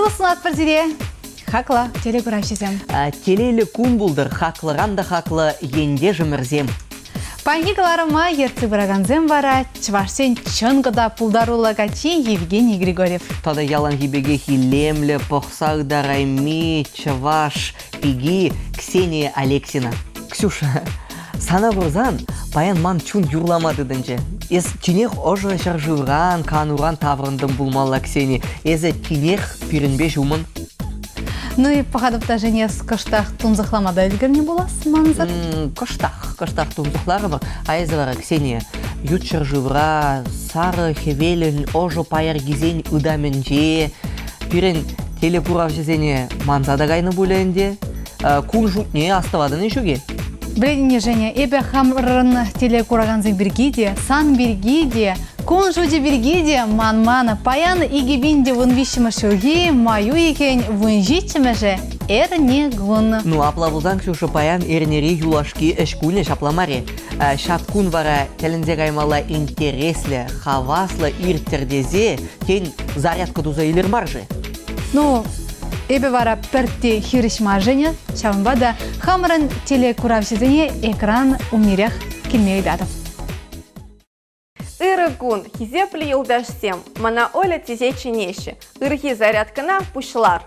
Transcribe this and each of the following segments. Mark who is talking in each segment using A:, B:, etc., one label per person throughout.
A: Сывлӑх сунатпӑр сире, хаклӑ телекуравҫӑсем.
B: Телейлӗ кун пултӑр, хаклӑран та хаклӑ ентешӗмӗрсем.
A: Паянхи кӑларӑма ертсе пыракансем вара чӑвашсен чӑнкӑ та пултаруллӑ каччи Евгений Григорьев.
B: Тата яланхи пекех илемлӗ, пӑхса ытарайми чӑваш пики Ксения Алексина. Ксюша, сана курсан паян ман чун юрлама тытӑнчӗ. Эс тинех ӑшӑ ҫӗршывран, кануран таврӑнтӑм пулмалла, Ксени. Эсӗ тинех пирӗнпе ҫумӑн.
A: Ну и пӑхатӑп та Женес кӑштах тунсӑхлама та ӗлкӗрнӗ пулас мансӑр.
B: Кӑштах, кӑштах тунсӑхларӑмӑр. А эсӗ вара, Ксения, ют ҫӗршывра сарӑ хӗвелӗн ӑшӑ пайӑркисен ытамӗнче пирӗн телекуравҫӑсене манса та кайнӑ пулӗ ӗнтӗ. Кун шутне астӑватӑн-и ҫук-и?
A: Вӗреннӗ Женя, эпӗ хамӑрӑн телекуракансем пирки те, сан пирки те, кун шучӗ пирки те манман. Паян 2013 ҫулхи май уйӑхӗн 17-мӗшӗ эрне кун.
B: Ну, апла пулсан, Ксюша, паян эрнери юлашки ӗҫ кунӗ ҫапла мар-и? Ҫак кун вара тӗлӗнсе каймалла интереслӗ, хаваслӑ ирттӗр тесе, тен, зарядка туса илер мар-ши?
A: Ну, эпӗ вара пӗртте хирӗҫ мар, Женя. Ҫавӑнпа та хамӑрӑн телекуравҫӑсене экран умнерех килме ыйтатӑп.
C: Ырӑ кун, хисеплӗ юлташсем! Мана Оля тесе чӗнеҫҫӗ. Ырхи зарядкӑна пуҫлар.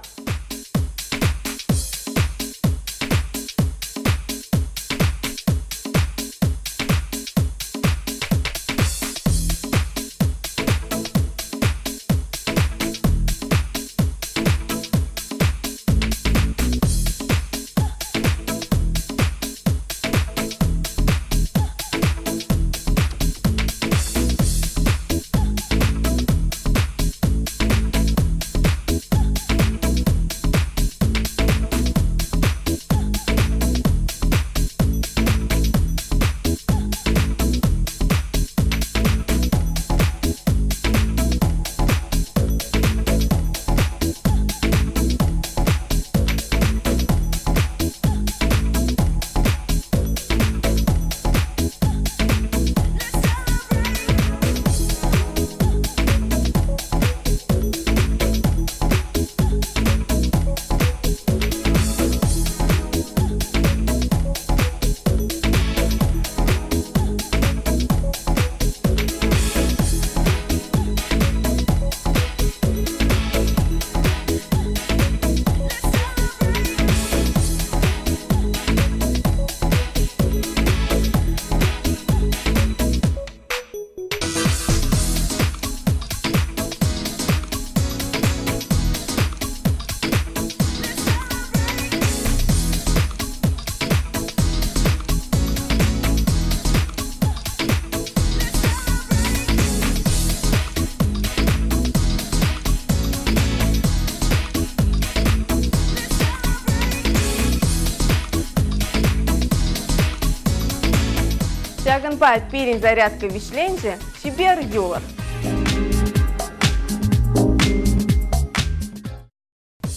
C: Ҫакӑнпа пирӗн зарядка вӗҫленчӗ. Чипер юлӑр!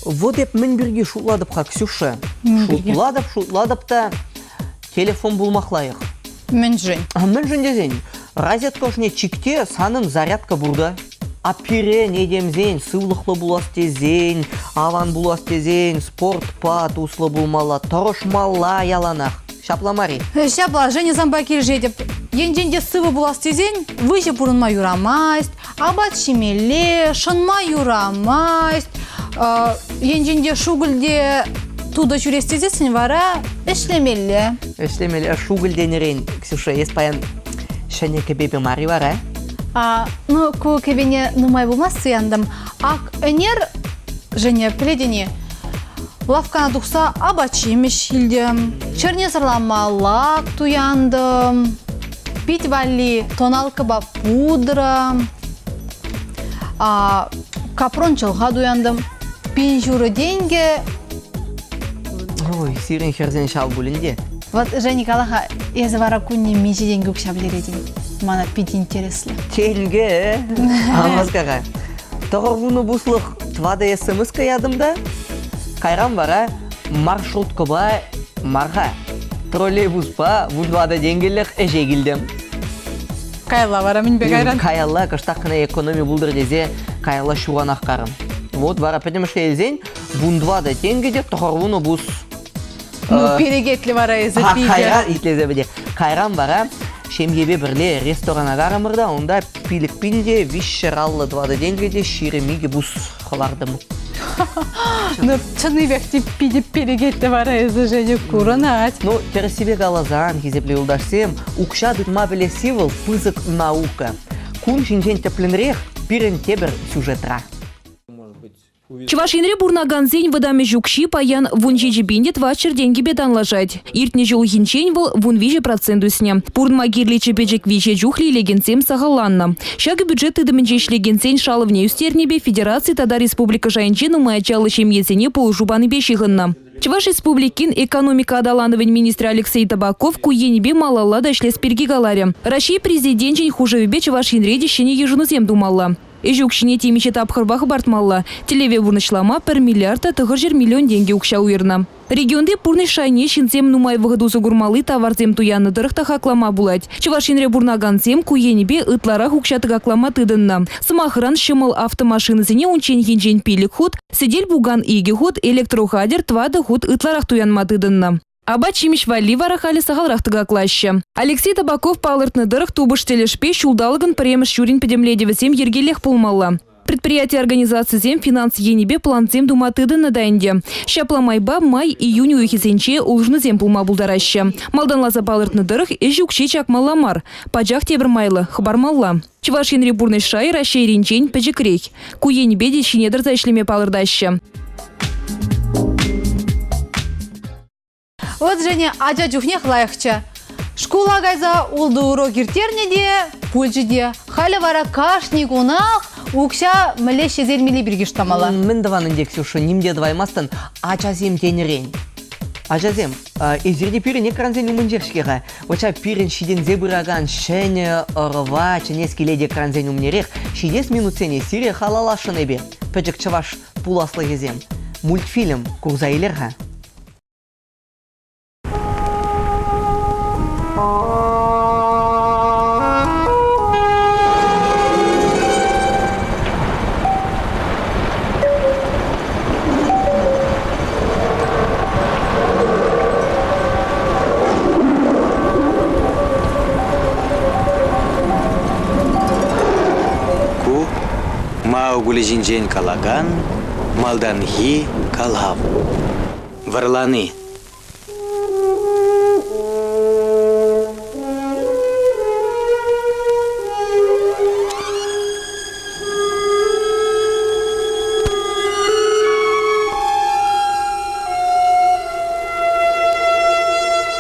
B: Вот эп мӗн пирки шутлатӑп-ха, Ксюша? Шутлатӑп, шутлатӑп та телефон пулмах лайӑх.
A: Мӗншӗн?
B: Мӗншӗн тесен, розетка ӑшне чикте санӑн зарядка пур та. А пире этемсен сывлӑхлӑ пулас тесен, аван пулас тесен спортпа туслӑ пулмалла, тӑрӑшмалла яланах. Ҫапла мар-и?
A: Ҫапла, Женя санпа килӗшетӗп. Енчен те сывӑ пулас тесен выҫӑ пурӑнма юрамасть, апат ҫимелле, шӑнма юрамасть. Енчен те шукӑльте тутӑ ҫӳрес тесессӗн вара ӗҫлемелле.
B: Ӗҫлемелле. Шукӑль тенӗрен, Ксюша, эс паян ҫӗнӗ кӗпепе мар-и вара?
A: Ну, ку кӗпене нумай пулмасть туянтӑм. Ак ӗнер, Женя, пӗлетӗн-и, лавккана тухса апат-ҫимӗҫ илтӗм, чӗрне сӑрлама лак туянтӑм, пит валли тоналкӑпа пудра, капрон чӑлха туянтӑм. Пин ҫурӑ тенкӗ.
B: Ой, сирӗн хӗрсен ҫав пулин те.
A: Вот, Женя, кала-ха, эсӗ вара кунне миҫе тенкӗ укҫа пӗтеретӗн? Мана питӗ интереслӗ.
B: Тенкӗ, Амаскара. Тӑхӑр пуслӑх тӑватӑ СМС ятӑм та, кайран вара маршруткӑпа мар-ха, троллейбуспа вунтӑватӑ тенкӗлӗх ӗҫе килтӗм.
A: Каялла вара мӗнпе кайран?
B: Каялла кӑштах кӑна экономи пултӑр тесе каялла ҫуранах карӑм. Вот вара пӗтӗмӗшле илсен вунтӑватӑ тенкӗ те тӑхӑрвунӑ пус.
A: Ну, перекетлӗ вара эсӗ питӗ.
B: Кайран итлесе пӗте. Кайран вара ҫемьепе пӗрле ресторана карӑмӑр та унта пилӗк пин те 354 тенкӗ те 22 пус хӑвартӑм.
A: Ну, чӑннипех те питӗ перекетлӗ вара эсӗ, Женя, курӑнать.
B: Ну, тӗрӗссипе каласан, хисеплӗ юлташсем, укҫа тытма пӗлесси вӑл пысӑк наука. Кун ҫинчен тӗплӗнрех пирӗн тепӗр сюжетра.
D: Чӑваш Енре пурӑнакансен вӑтам ӗҫ укҫи паян 17 пин те 400 тенкӗпе танлашать. Иртнӗ ҫулхинчен вӑл 13% ӳснӗ. Пурӑнма кирлӗ чӗпӗчӗк виҫе чухлӗ илекенсем сахалланнӑ. Ҫакӑ бюджет тытӑмӗнче ӗҫлекенсен шалӑвне ӳстернипе федераци тата республика шайӗнче нумай ачаллӑ ҫемьесене пулӑшу панипе ҫыхӑннӑ. Чӑваш Республикин экономика аталанӑвӗн министрӗ Алексей Табаков ку енӗпе малалла та ӗҫлес пирки каларӗ. Раҫҫей Президенчӗн хушӑвӗпе Чӑваш Енре те ҫӗнӗ йышӑнусем тумалла. Ӗҫ укҫине темиҫе тапхӑрпа хӑпартмалла. Тӗллеве пурнӑҫлама пӗр миллиард та 900 миллион тенкӗ укҫа уйӑрнӑ. Регионти пурнӑҫ шайне ҫынсем нумай вӑхӑт усӑ курмалли таварсем туяннӑ тӑрӑх та хаклама пулать. Чӑваш Енре пурӑнакансем ку енӗпе ытларах укҫа тӑкаклама тытӑннӑ. Сӑмахран, ҫӑмӑл автомашинӑсене унчченхинчен пилӗк хут, сӗтел-пукан икӗ хут, электрохатӗр тӑватӑ хут ытларах туянма тытӑннӑ. Апат-ҫимӗҫ валли вара халӗ сахалрах тӑкаклаҫҫӗ. Алексей Табаков палӑртнӑ тӑрӑх, тупӑш тӗлӗшпе ҫулталӑкӑн пӗрремӗш ҫуррин пӗтӗмлетӗвӗсем йӗркеллех пулмалла. Предприяти-организацисем финанс енӗпе плансем тума тытӑннӑ та ӗнтӗ. Ҫапла майпа май-июнь уйӑхӗсенче улшӑнусем пулма пултараҫҫӗ. Малтанласа палӑртнӑ тӑрӑх, ӗҫ укҫи чакмалла мар, пачах тепӗр майлӑ хӑпармалла. Чӑваш Енри пурнӑҫ шайӗ Раҫҫейринчен пӗчӗкрех. Ку енӗпе те ҫине тӑрса ӗҫлеме палӑртаҫҫӗ.
A: Вот, Женя, ача чухнех лайӑхчӗ. Шкула кайса ултӑ урок ирттернӗ те, пулчӗ те. Халӗ вара кашни кунах укҫа мӗнле ӗҫлесе пирки шутламалла.
B: Мӗн тӑван ӗнтӗ, Ксюша, ним те тӑваймастӑн ачасем тенӗрен. Ачасем, эсир те пирӗн экрансен умӗнчех-ҫке-ха. Вот ҫав пирӗн ҫитӗнсе пыракан ҫӗнӗ ӑрӑва чӗнес килет экрансен умнерех. Ҫитес минутсене сире халалласшӑн эпир, пӗчӗк чӑваш пуласлӑхӗсем. Мультфильм курса илер-ха.
E: Ку Маугли ҫинчен калакан малтанхи калав. Вӑрлани.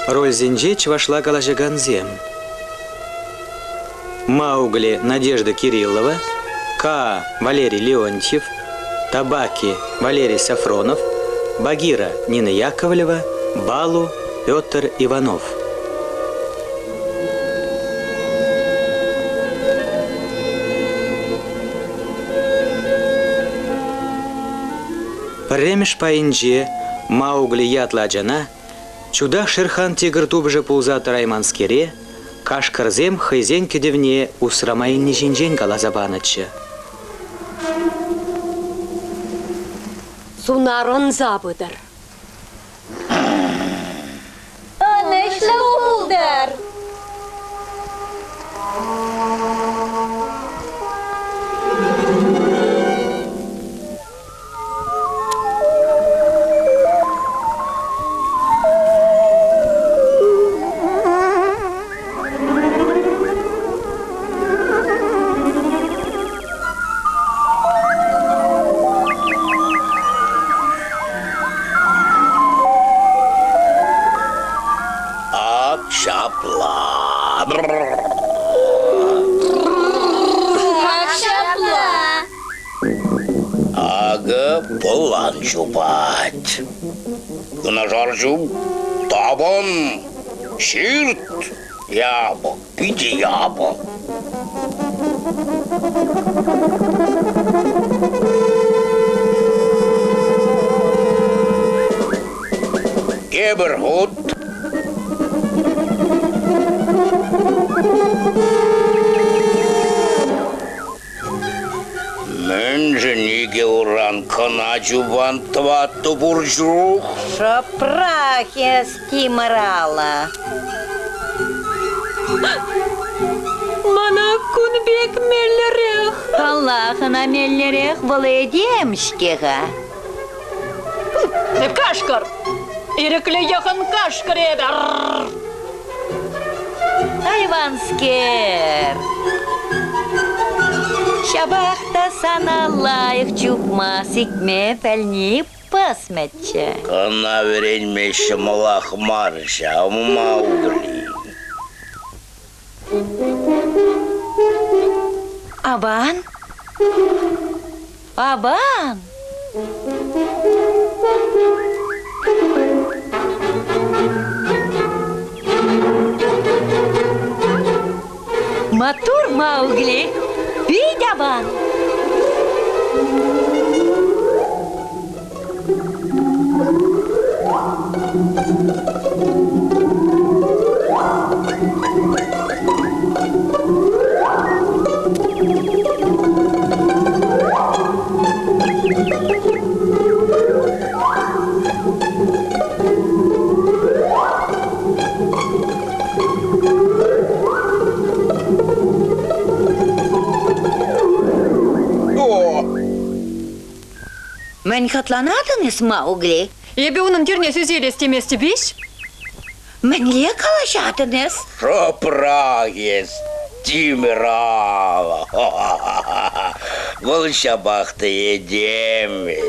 E: Рольсенче чӑвашла калаҫакансем: Маугли Надежда Кириллова, К. Валерий Леонтьев, Табаки Валерий Сафронов, Багира Нина Яковлева, Балу Петр Иванов. Пӗрремӗш пайӗнче Маугли ятлӑ ачана чутах Шерхан тигр тупӑшӗ пулса тӑрайманскере кашкӑрсем хӑйсен кӗтӗвне усрама илни ҫинчен каласа панӑччӗ.
F: Сунар ӑнса пытӑр.
G: Ӑнӑҫлӑ пултӑр!
H: Ак ҫапла.
G: Ак ҫапла.
H: Акӑ пӑлан чупать. Юнашар чуп, тапӑн, ҫырт, япӑх, питӗ япӑх. Тепӗр хут. Мӗншӗн икӗ уран кӑна чупан тӑваттӑ пур чух?
G: Шӑпрах эс, Тимӗр-алӑ.
D: Мана кун пек меллӗрех.
G: Паллах, ӑна меллӗрех вӑл этем-ҫке-ха.
F: Кашкӑр! Ирӗклӗ йӑхӑн кашкӑр эпӗ!
G: Айванскер! Ҫапах та сана лайӑх чупма, сикме пӗлни пӑсмӗччӗ.
H: Кӑна вӗренме ҫӑмӑлах мар ҫав, Маугли.
G: Аван? Аван? Маттур, Маугли! Пит аван! Мӗн хӑтланатӑн эс, Маугли?
F: Эпӗ унӑн тирне сӳсе илес теместӗп-иҫ?
G: Мӗнле калаҫатӑн эс?
H: Шӑпрах эс, тимӗр алӑ. Вӑл ҫапах та этем вӗт.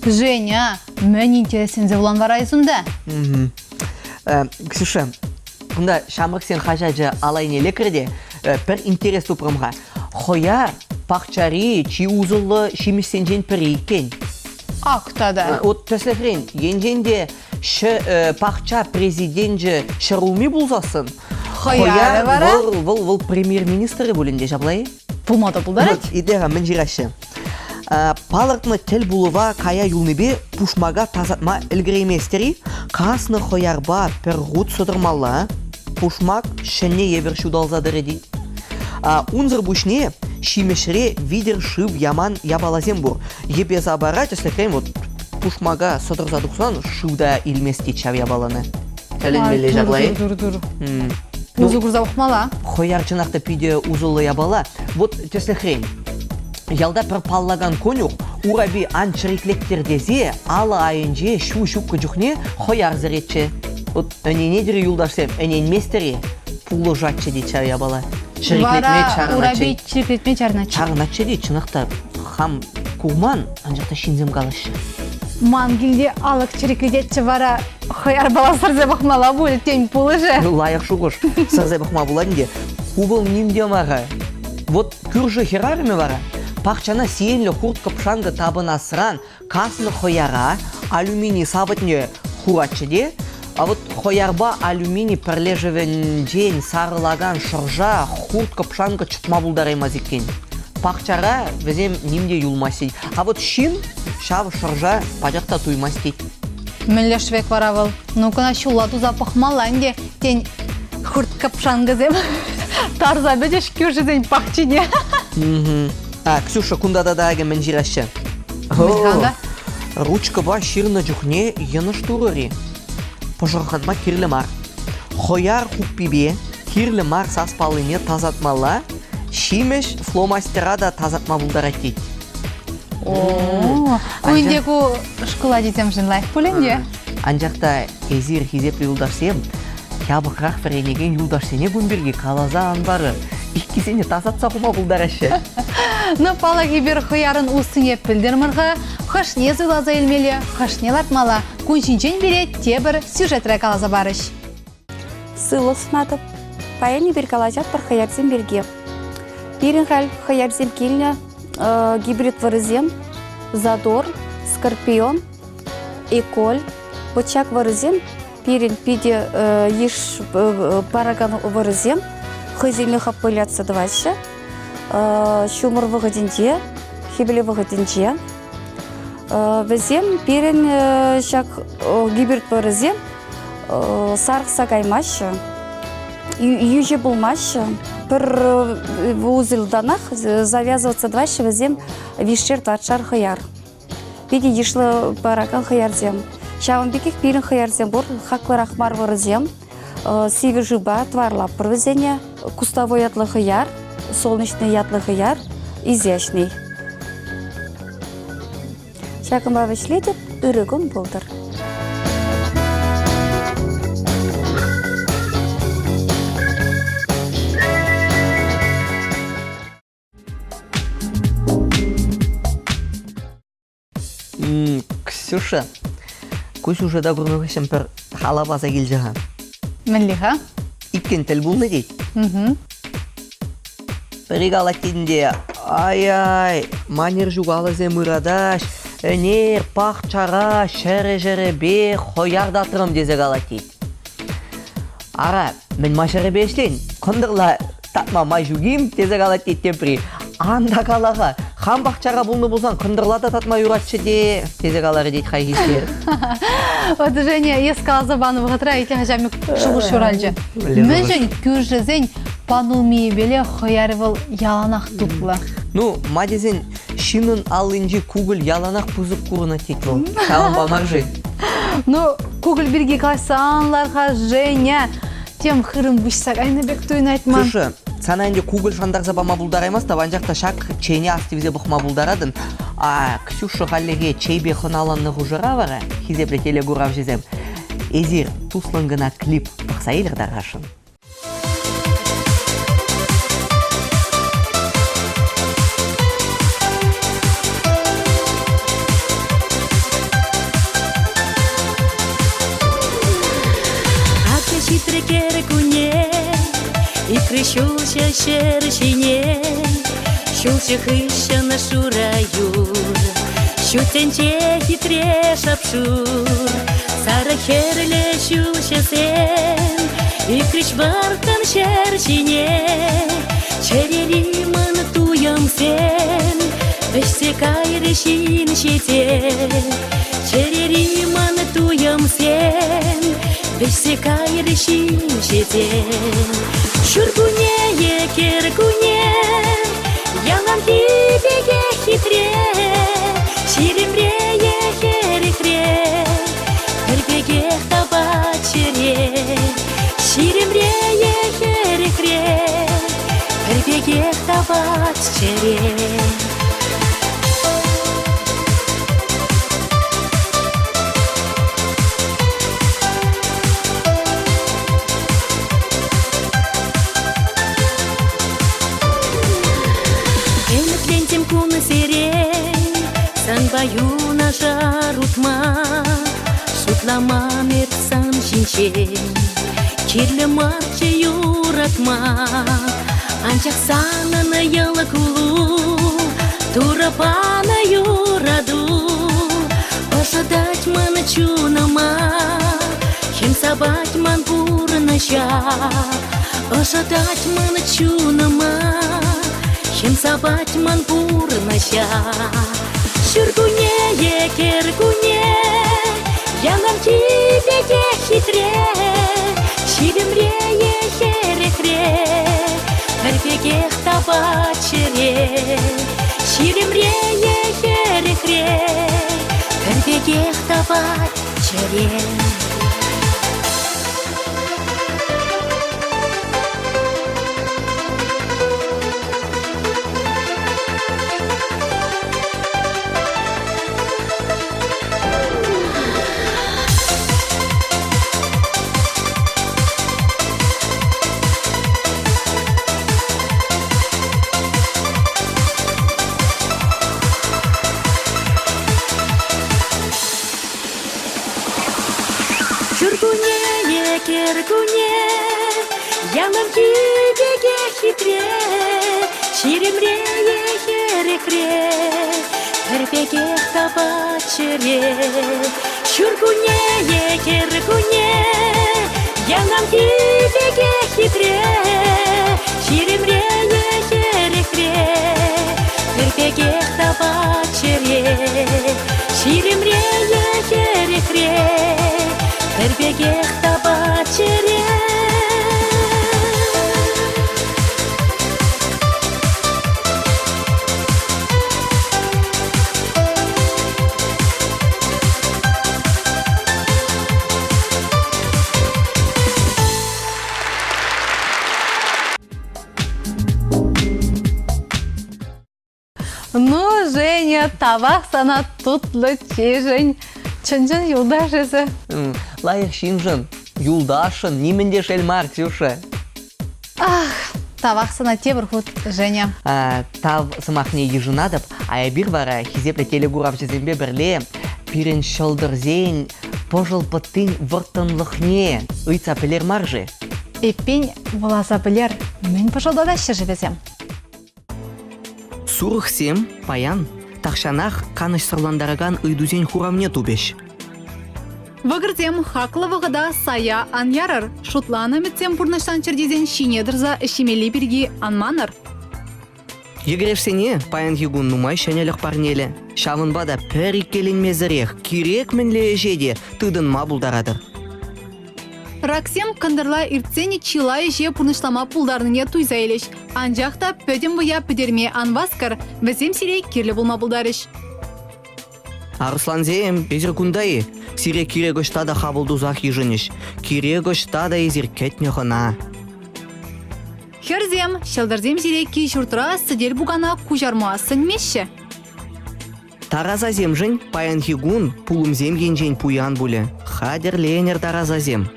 A: Женя, мӗн интересленсе вулан вара эс унта?
B: Ксюша, кунта ҫамрӑксен хаҫачӗ алайне лекрӗ те пӗр интерес тупрӑм-ха. Хӑяр пахчари чи усӑллӑ ҫимӗҫсенчен пӗри иккен.
A: Ак тата.
B: Вот тӗслӗхрен, енчен те пахча президенчӗ ҫӗрулми пулсассӑн,
A: хӑяр вара?
B: Вӑл, вӑл, вӑл премьер-министрӗ пулин те ҫапла-и?
A: Пулма та пултарать.
B: Итле-ха, мӗн ҫыраҫҫӗ? Палӑртнӑ тӗл пулӑва кая юлнипе пушмака тасатма ӗлкӗрейместӗр-и? Каснӑ хӑярпа пӗр хут сӑтӑрмалла, пушмак ҫӗнӗ евӗр ҫуталса тӑрӗ тет. Унсӑр пуҫне ҫимӗҫре витӗр шыв яман япаласем пур. Йӗпе-сапара, тӗслӗхрен, вот пушмака сӑтӑрса тухсан шыв та илмест тет ҫав япалана. Тӗлӗнмелле ҫапла-и?
A: Тур, тур, тур. Усӑ курса пӑхмалла.
B: Хӑяр чӑнах та питӗ усӑллӑ япала. Вот тӗслӗхрен, ялта пӗр паллакан конюх урапи ан чӗриклеттер тесе алӑ айӗнче ҫу ҫуккӑ чухне хӑяр сӗретчӗ. Вот ӗненетӗр-и, юлташсем, ӗненместӗр-и? Пулӑшатчӗ тет ҫав япала. Чӗриклетме
A: Вара урапи чӗриклетме чарӑнатчӗ.
B: Чарӑнатчӗ те, чӑнах та хам курман, анчах та ҫынсем калаҫҫӗ.
A: Ман килте алӑк чӗриклететчӗ вара хӑярпала сӗрсе пӑхмалла пуль, тен, пулӑшӗ.
B: Лайӑх шухӑш. Сӗрсе пӑхма пулать ӗнтӗ. Ку вӑл ним те мар-ха. Вот кӳршӗ хӗрарӑмӗ вара пахчана сиенлӗ хурт-кӑпшанкӑ тапӑнасран каснӑ хӑяра алюмини савӑтне хуратчӗ те, а вот хӑярпа алюмини пӗрлешӗвӗнчен сарӑлакан шӑрша хурт-кӑпшанкӑ чӑтма пултараймасть иккен. Пахчара вӗсем ним те юлмасть тет. А вот ҫын ҫав шӑрша пачах та туймасть тет.
A: Мӗнле шӗвек вара вӑл? Ну кӑна ҫулла туса пӑхмалла ӗнтӗ. Тен, хурт-кӑпшанкӑсем тарса пӗтӗҫ кӳршӗсен пахчине.
B: А, Ксюша, кунта тата акӑ мӗн ҫыраҫҫӗ?
A: Мӗн-ха
B: Ручкӑпа ҫырнӑ чухне йӑнӑш турӑр-и? Пӑшӑрханма кирлӗ мар. Хӑяр хуппипе кирлӗ мар сас паллине тасатмалла. Ҫимӗҫ фломастера та тасатма пултарать тет.
A: О, ку ӗнтӗ ку шкул ачисемшӗн лайӑх пуль ӗнтӗ.
B: Анчах та эсир, хисеплӗ юлташсем, япӑхрах вӗренекен юлташсене кун пирки каласа ан парӑр. Иккисене тасатса хума пултараҫҫӗ.
A: Ну, паллах, эпир хӑярӑн уссине пӗлтермӗр-ха. Хӑшне суйласа илмелле, хӑшне лартмалла. Кун ҫинчен пире тепӗр сюжетра каласа парӗҫ.
I: Сывлӑх сунатӑп. Паян эпир калаҫатпӑр хӑярсем пирки. Пирӗн халь хӑярсем килнӗ гибрид вӑрӑсем Задор, Скорпион, Эколь. Вот ҫак вӑрӑсем пирӗн питӗ йыш паракан вӑрӑсем хӑйсене хаппылятса тӑваҫҫӗ. Ҫумӑр вӑхӑтӗнче, хӗвел вӑхӑтӗнче вӗсем пирӗн ҫак гибрид вӑрӑсем сарӑхса каймаҫҫӗ, йӳҫӗ пулмаҫҫӗ. Пӗр узелтанах завязываться тӑваҫҫӗ вӗсем виҫшер тӑватшар хӑяр. Питӗ йышлӑ паракан хӑярсем. Ҫавӑн пекех пирӗн хӑярсем пур, хаклӑрах мар вӑрӑсем. Сивӗ шывпа тӑварлатпӑр вӗсене. Кустовой ятлӑ хӑяр, солнечный ятлӑ хӑяр, изящный. Ҫакӑнпа вӗҫлетӗп, ырӑ кун пултӑр.
B: Ксюша, ку сюжета курнӑ хыҫҫӑн пӗр халап аса килчӗ-ха.
A: Мӗнле-ха?
B: Иккӗн тӗл пулнӑ тет. Пӗри калать те, ай-ай, манер ҫукалӑсем ыратаҫ, ӗнер пахчара ҫӗрӗ-ҫӗрӗпе хӑяр татрӑм тесе калать тет. Ара, мӗн-ма ҫӗрӗпе ӗҫлен? Кӑнтӑрла татма май ҫук-им? тесе калать тет тепри. Ан та кала-ха, хам пахчара пулнӑ пулсан кӑнтӑрла та татма юратчӗ те, тесе каларӗ тет хайхискер.
A: Вот, Женя, эс каласа панӑ вӑхӑтра итле-ха ҫав шухӑш ҫуралчӗ. Мӗншӗн кӳршӗсен панулмийӗпеле хӑярӗ вӑл яланах тутлӑ?
B: Ну, ма тесен, ҫыннӑн аллинчи кукӑль яланах пысӑк курӑнать тет вӑл. Ҫавӑнпа мар-ши?
A: Ну, кукӑль пирки калаҫса ан лар-ха, Женя. Тем хырӑм выҫса кайнӑ пек туйӑнать ман.
B: Ксюша, сана ӗнтӗ кукӑль шантарса пама пултараймастӑп, анчах та ҫак чейне астивсе пӑхма пултаратӑн. А Ксюша хальлӗхе чейпе хӑналаннӑ хушӑра вара, хисеплӗ телекуравҫӑсем, эсир туслӑн кӑна клип пӑхса илӗр тархасшӑн.
J: Акӑ ҫитрӗ кӗркунне, ӳкрӗ ҫулҫӑ ҫӗр ҫине. Ҫулҫӑ хыҫҫӑн шура юр, ҫут тӗнче хитре шап-шур. Сарӑ хӗрлӗ ҫулҫӑсем ӳкрӗҫ вӑрттӑн ҫӗр ҫине. Чӗрери мӑн туйӑмсем вӗҫсе кайрӗҫ инҫете. Чӗрери ман туйӑмсем вӗҫсе кайрӗҫ инҫете. Ҫуркунне е кӗркунне яланхи пекех хитре, ҫирӗмре е хӗрӗхре пӗр пекех тапать чӗре. Ҫирӗмре е хӗрӗхре пӗр пекех тапать чӗре. Ӗмӗтлентӗм кунсерен санпа юнашар утма, шутламан эп сан ҫинчен. Кирлӗ марччӗ юратма, анчах санӑн йӑл кулу Турӑ панӑ юрату ӑшӑтать ман чунӑма, хӗм сапать ман пурнӑҫа. Ӑшӑтать ман чунӑма, хӗм сапать ман пурнӑҫа. Ҫуркунне е кӗркунне яланхи пекех хитре, ҫирӗмре е хӗрӗхре пӗр пекех тапать чӗре. Ҫирӗмре е хӗрӗхре пӗр пекех тапать чӗре. кӗркунне, яланхи пекех хитре, ҫирӗмре е хӗрӗхре, пӗр пекех тапать чӗре. Ҫуркунне е кӗркунне, яланхи пекех хитре, ҫирӗмре е хӗрӗхре, пӗр пекех тапать чӗре. Ҫирӗмре е хӗрӗхре, пӗр пекех тапать чӗре.
A: Ну, Женя, тавах сана тутлӑ чейшӗн. Чӑн-чӑн юлташ эсӗ.
B: Лайӑх ҫыншӑн, юлташшӑн нимӗн те шел мар, Ксюша.
A: Ах, тавах сана тепӗр хут, Женя.
B: Тав сӑмахне йышӑнатӑп, а эпир вара хисеплӗ телекуравҫӑсемпе пӗрле пирӗн ҫӑлтӑрсен пӑшӑл пӑттин вӑрттӑнлӑхне ыйтса пӗлер мар-ши?
A: Эппин, вуласа пӗлер, мӗн пӑшӑлтатаҫҫӗ-ши вӗсем?
B: Сурӑхсем паян тахҫанах канӑҫсӑрлантаракан ыйтусен хуравне тупӗҫ.
A: Вӑкӑрсем хаклӑ вӑхӑта сая ан ярӑр. Шутланӑ ӗмӗтсем пурнӑҫланччӑр тесен ҫине тӑрса ӗҫлемелли пирки ан манӑр.
B: Йӗкӗрешсене паянхи кун нумай ҫӗнӗлӗх парнелӗ. Ҫавӑнпа та пӗр иккӗленмесӗрех кирек мӗнле ӗҫе те тытӑнма пултаратӑр.
A: Раксем кӑнтӑрла иртсен чылай ӗҫе пурнӑҫлама пултарнине туйса илӗҫ. Анчах та пӗтӗм вӑя пӗтерме ан васкӑр, вӗсем сире кирлӗ пулма пултарӗҫ.
B: Арӑслансем, эсир кунта-и? Сире кирек ӑҫта та хапӑл тусах йышӑнӗҫ. Кирек ӑҫта та эсир кӗтнӗ хӑна.
A: Хӗрсем, ҫӑлтӑрсем сире кил-ҫуртра сӗтел-пукана куҫарма сӗнмеҫҫӗ.
B: Тарасасемшӗн паянхи кун пулӑмсем енчен пуян пулӗ. Хатӗрленӗр тарасасем.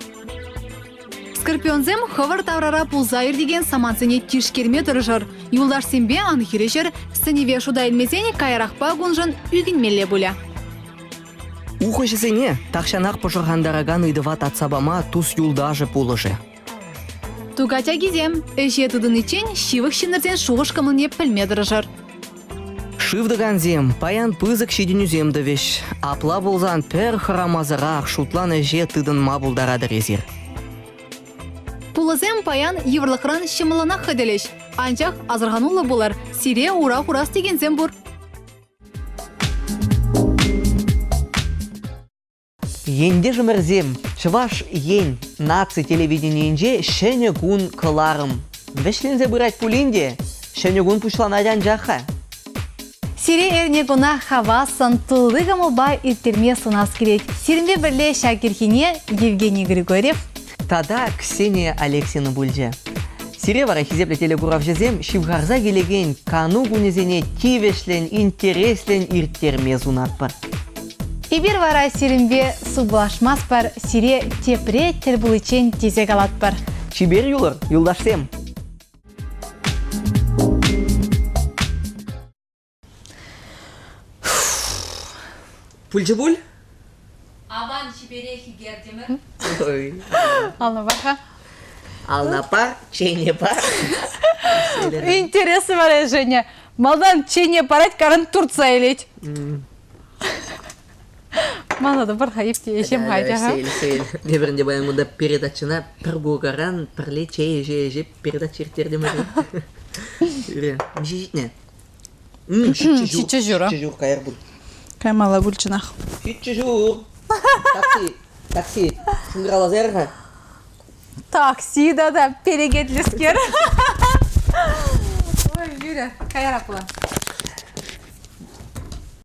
A: Скорпионсем хӑвӑр таврара пулса иртекен самантсене тишкерме тӑрӑшӑр. Юлташсемпе ан хирӗҫӗр, сӗнӗве шута илмесен каярахпа куншӑн ӳкӗнмелле пулӗ.
B: Ухӑҫӑсене тахҫанах пӑшӑрхантаракан ыйтӑва татса пама тус-юлташӗ пулӑшӗ.
A: Тукачакисем ӗҫе тытӑниччен ҫывӑх ҫыннӑрсен шухӑш-кӑмӑлне пӗлме тӑрӑшӑр.
B: Шыв тӑкансем паян пысӑк ҫитӗнӳсем тӑвӗҫ. Апла пулсан пӗр хӑрамасӑрах шутланӑ ӗҫе тытӑнма пултаратӑр эсир.
A: Пулӑсем паян йывӑрлӑхран ҫӑмӑллӑнах хӑтӑлӗҫ. Анчах асӑрхануллӑ пулӑр, сире ура хурас текенсем пур.
B: Ентешӗмӗрсем, Чӑваш Ен наци телевиденийӗнче ҫӗнӗ кун кӑларӑм. Вӗҫленсе пырать пулин те, ҫӗнӗ кун пуҫланать анчах-ха.
A: Сире эрнекуна хавассӑн тулли кӑмӑлпа ирттерме сунас килет. Сирӗнпе пӗрле ҫак ирхине Евгений Григорьев
B: тата Ксения Алексина пулчӗ. Сире вара, хисеплӗ телекуравҫӑсем, ҫывхарса килекен кану кунӗсене тивӗҫлӗн, интереслӗн ирттерме сунатпӑр.
A: Эпир вара сирӗнпе сывпуллашмастпӑр, сире тепре тӗл пуличчен тесе калатпӑр.
B: Чипер юлӑр, юлташсем! Пулчӗ пуль?
A: Аван чиперех ӳкертӗмӗр. Ална пар-ха.
B: Ална пар, чейне пар.
A: Интересно вара, Женя. Малтан чейне парать, каран туртса илет. Мана та пар-ха, ӗҫем хатя-ха.
B: Сейл, сейл. Эпир баян кунта передачӑна пӗр куркаран пӗрле чей ӗҫе-ӗҫе передача ирттертӗмӗр. Миҫе ҫитнӗ?
A: Ҫиччӗ ҫур.
B: Ҫиччӗ ҫур каяр пуль.
K: Каймалла пуль чӑнах.
B: Ҫиччӗ ҫур. Такси, такси. Шӑнкӑравласа яр-ха.
A: Такси тата перекетлӗскер. Ой, Юля, каяр апла.